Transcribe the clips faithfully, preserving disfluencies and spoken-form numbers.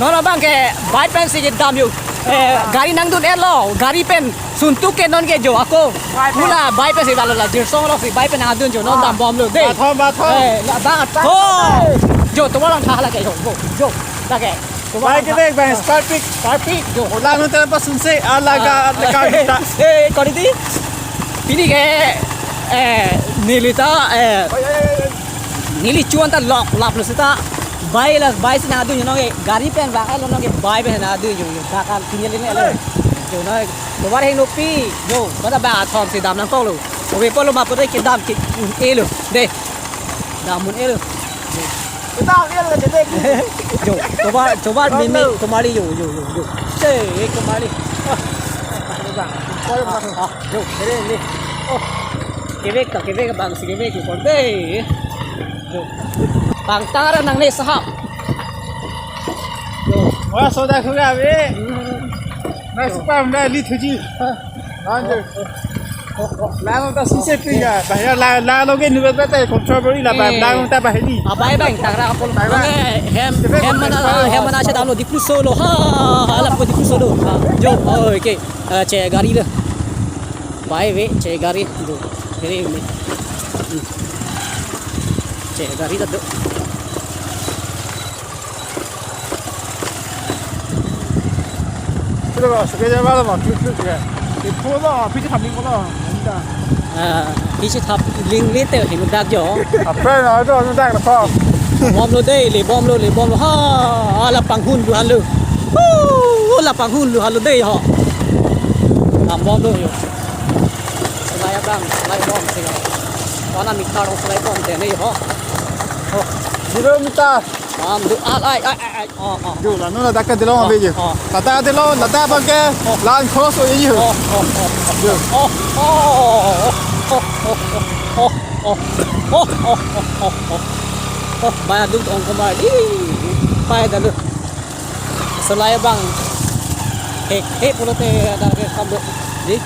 Non abang ke bike pen si kedam yo. Eh, gari nangdun-etlo, gari pen suntuk ke non ke jo ako. Bike pen. Pula bike pen si valo la, jirsong lo si bike pen nangdun jo, non Ah. dambomlo de. Bathom, bathom. Eh, la bang atha. Oh. Jo, tovar lang tha lake jo. Jo, jo. Lake. Tovar Bike lang tha. Ke bang, Spark Peak. Spark Peak jo. Ulang nonte pasunse, alaga, Ah. alaga kita. Eh, kau di? Pini ke, eh, neli ta, eh, Oi, oi, oi, oi. Neli chuan ta lok lap lo seta. Bike la, bike si nangdun yo non ke. Gari pen vang-etlo non ke, bike pen nangdun yo yo. Dakal kini le ne lo. Hey. Jo non. Tovar heng nopi. Jo, bada ba thom si dam nangkoklo. Ove polo ma pore kedam ke un-elo. De. Dam un-elo. Kedam un-elo de de. Jo, tovar, tovar Oh, mini no. Kumari yo yo yo yo. Se, eh, Kumari. Ah. Ah, ah, jo, kere ni. Oh. Kevek ta, kevek bang si kevek ke korte. Bang tara nangne sahap. Wah, soda khuga be. Na supam na li thuji. Anjir. Lang ta sise pinga. Bahaya la, la loge ni bete te control bori la ba, Eh. Lang ta bahini. Abai bang tangra kapon. Bye, bye. Hem, hem mana, hem mana che damlo Dipluso lo. Ha, ha, la po Dipluso lo. Ha, jo, oh, okay. Eh, che gari le. Bai ve, che gari do. Gari me. Hmm. Che gari ta do. Sudah kok, sudah jalan malam, klik klik ya. Di pulau, pijit hamling pulau. Ah, pijit hamling le te, himudak jo. Apa na itu, himudak na kok. Bomlo de, le bomlo, le bomlo. Ha, ala panghun lu halu. Hu, ala panghun lu halu de ho. Bomlo yo. Selai abang, selai bom sih. Mana meter dong selai bom deh nih ho. Oh, zero meter. Bom du, ah, ai, ai, ai, ai. Oh, oh. Ju, la nu ladak ke dilong Oh, abi ju. Oh. Ladak dilong, ladak abang ke Oh. Lan cross o ini. Oh, oh, oh. Ju. Oh, oh, oh. Oh, oh, oh. Oh, oh, oh. Oh, oh, oh, oh, oh. Oh, banyak dulu ongkong banyak. Ih, banyak dulu. Selai abang. Hek, hek pulote ada ke sambil. Di.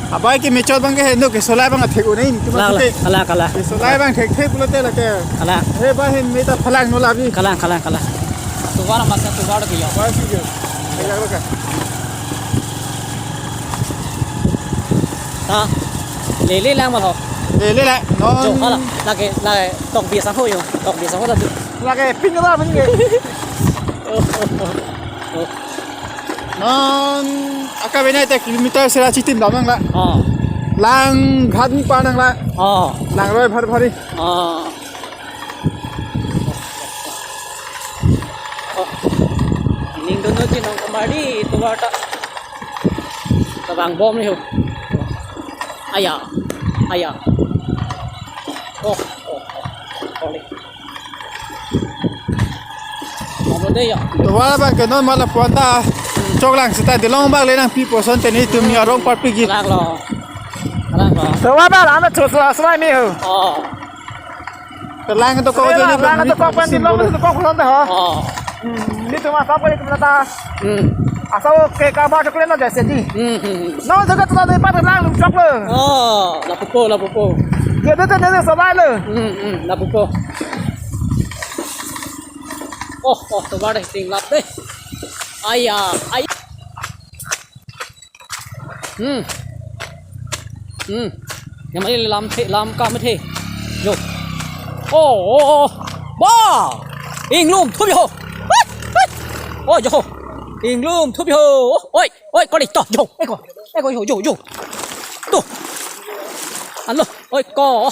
Abai ke mechot abang ke heno ke solai abang thek unai ni tu Kalang, ma kalang, kalang. Ke solai abang thek thek pulote lake. Kalang. He ba hin meta phalang no labi. Kalang, kalang, kalang. Tovar masa tovar ke ya. Ba si ke. Kalang ka. Ta. Lele lang ma ho. Lele lang. Non. Jo, hala. Lake, lake tok bi sang ho yo. Tok bi sang ho ta tu. Lake ping la ping ke. Non aka benai ta kilometer sera chitim dam nang la. Oh. Lang ghat ni pa nang la. Oh. Lang roi bhar bhari. Oh. Oh. Ning dono ji nong kemari tovar ta. Tabang bom ni ho. Aya. Aya. Oh, oh, oh. Sorry. Bom lo de ya. Tovar abang ke non mala puan ta. Choklang seta dilong bang le nangpi puson teni tumi arong parpik ji. Kalang lo. Kalang lo. Tovar abang ana chosla slai mi ho. Oh. Kelang to ko Lang to ko pan di long to ko puson ta ho. Oh. Hmm, ni tu masa apa itu nata? Hmm. Asal ke kabar coklat na jasa di. Hmm, hmm, hmm. No jaga tu tadi pada lang coklat. Oh, lapupo, lapupo. Dia tu tu dia tu sabai lo. Hmm, hmm, lapupo. Oh, oh, tovar deh, ting lap deh. Aya, aya. Hmm. Hmm. Yang mana lam the, lam kam the. Yo. Oh, oh, oh. Ba! Inglum thup yo. Hei, hei. Oh, yo. Inglum thup yo. Oi, oi, kau ni to, yo. Eko, eko, yo, yo, yo. Tuh. Alo, oi, ko.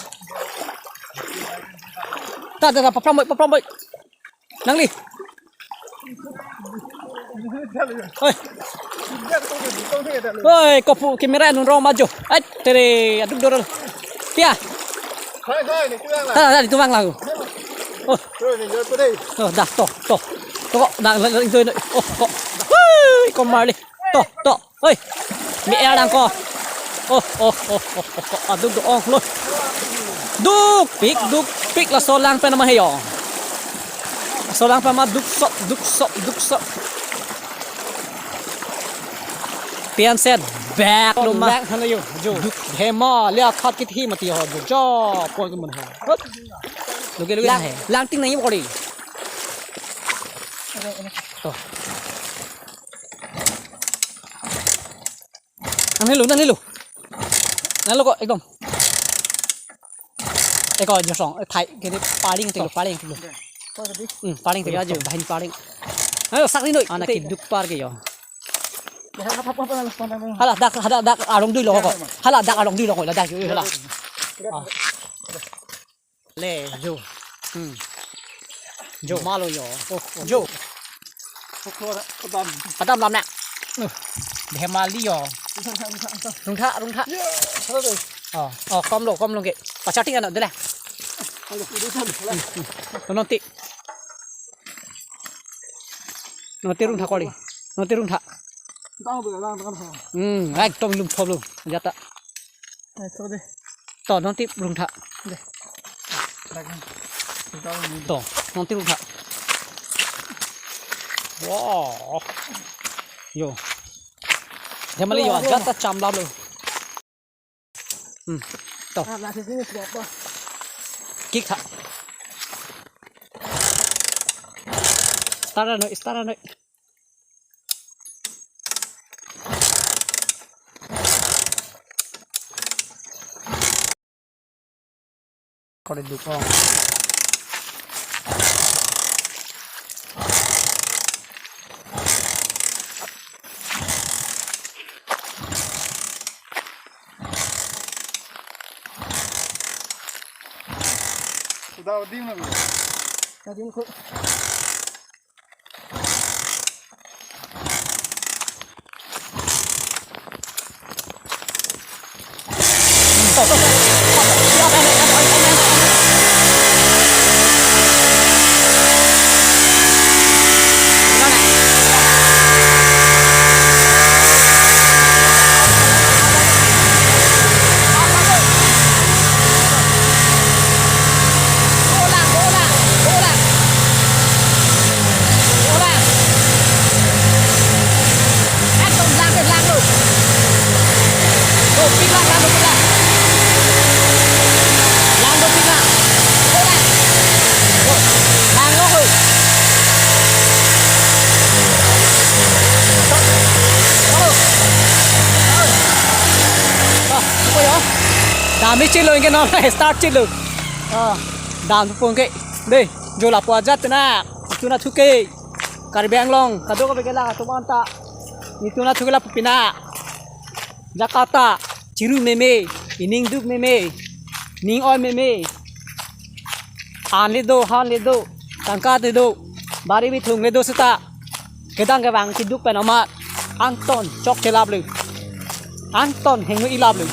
Ta, ta, ta, papram boy, papram boy. Nangli. Oi. Oi, kopu kamera nun rong maju. Ai, tere, aduk dorol. Pia. Hai, hai, ni kurang lah. Ta, ta, itu bang lang. Oh. Tuh, ni jual putih. Oh, dah, toh, toh. Toh, kok, dah, dah, dah, itu, itu. Oh, kok. Hui, kok marli. Toh, toh. Oi. Mi er nangkok. Oh, oh, oh, oh, oh, oh. Aduk do-ong lo. Dukpik, dukpik laso lang pen ma heyo. Laso lang pen ma duksop, duksop, duksop. Pian set back lo ma. Lang hana yo, jo. Duk hema, le akhat kit hi mati ho, jo. Jo, pon ke man ho. Hut. Loge, loge, lang, hai. Lang ting nangji pokori. To. Nangnelo, nangnelo. Nangnelo ko, ekdom. Eko, josong, eh, thai, kene paling telo, paling telo. Hmm, paling telo, ajo, bahin paling. Ayo, sakri noi. Ana kiduk par ke yo. Hala, dak, hala, dak, arong dui lo ko. Hala, dak, arong dui lo ko, la, dak, hala. Ah. Le, jo. Hmm. Jo, malo yo. Oh, oh. Jo. Adam lam na. Uh, Bhemali yo. Rungtha, rungtha. Oh, oh, kom lo, kom lo ke. Pachating ano, dele. Hmm, hmm. Nonti. Nonti rungtha kori. Nonti rungtha. Hmm, ekdom lum thop lo. Jata. To, nonti rungtha. To, nonti rungtha. Wow. Yo. Bhemali yo, jata cham lap lo. Hmm. To. Kik tha. Start noi, start noi. Kore dukong. Sudah ding na. Ding ko. Dam-i chelo, anke non start chelo. Ah, dam pon ke. Dei, jo lapu ajat na. Itum athu ke. Karbi Anglong kadokave kelang atum anta. Itum athu ke lapu pina. Jakarta, chiru meme, ining duk meme, ning oi meme. An le do, han le do, tangka le do, bari bithung le do seta. Kedang kevang kiduk pen amat, angton chokche lap lo. Angton hengno-i lap lo.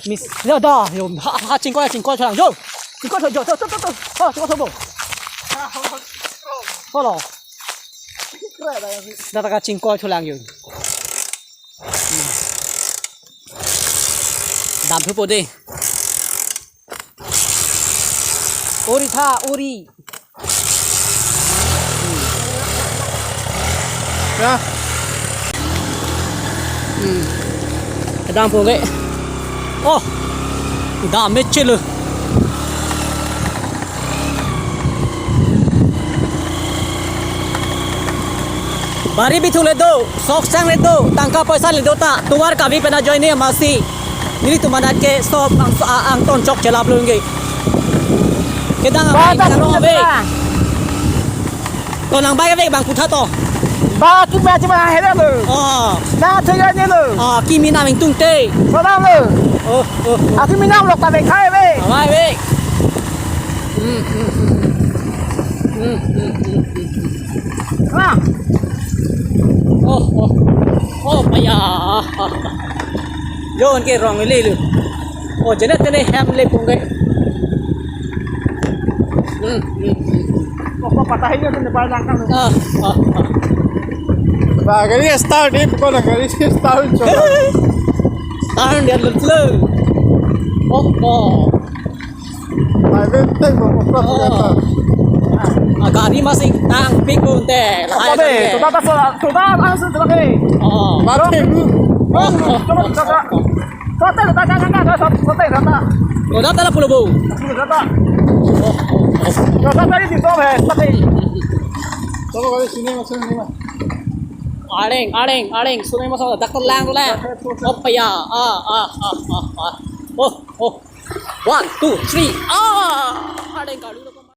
Mis, ya da, yo, ha, ha, chingkoi, chingkoi cholang, yo. Chingkoi cho, yo, cho, cho, cho, cho. Ha, chingkoi cho bo. Holo. Data ka chingkoi cholang yo. Dam thupo dei. Ori tha, ori. Ya. Hmm. Kedam po ke. Oh. Dam-i chelo. Bari bithung le do, sok sang le do, tangka poisa le do ta, tovar kavi pen ajoine amatsi. Nelitum anat ke sob ang, a-, angton chokche lap lo nge. Kedang ba abang ta kalo ave. Ba. To nang bai ave bang kutha to. Ba kimi achi ba hera lo. Oh. Na thoya ne lo. Ah, kimi na meng tung te. Ba lo. Oh, oh, oh. Aki mi nam lok ta be khai be. Bai be. Hmm, hmm, hmm. Hmm, hmm, hmm, hmm, hmm. Ah. Oh, oh. Oh, paya. Jon ke rong le lu. Oh, jenet tene hem le pung ke. Hmm, hmm, hmm, hmm. Oh, kok patah ini tuh depan langkang tuh. Ah, ah, ah. Ba, gari start ni, bukan gari start, coba. Start dia dulu. Oh, oh. Highway teng mo, opor ternyata. Ah, gari masih tang pik pun te. Apa deh? Coba pas, coba langsung coba ke. Oh. Mati, Bu. Coba, coba. Sote, sote, sote, sote, sote, sote. Coba tala pulo bu. Sote. Sasa tadi di bawah, eh, tapi. Coba kali sini, masuk sini, Mas. Areng, areng, areng, sungai masuk, dak telang, telang. Apa ya? Ah, ah, ah, ah, ah. Oh, oh. One, two, three. Ah, areng kalu.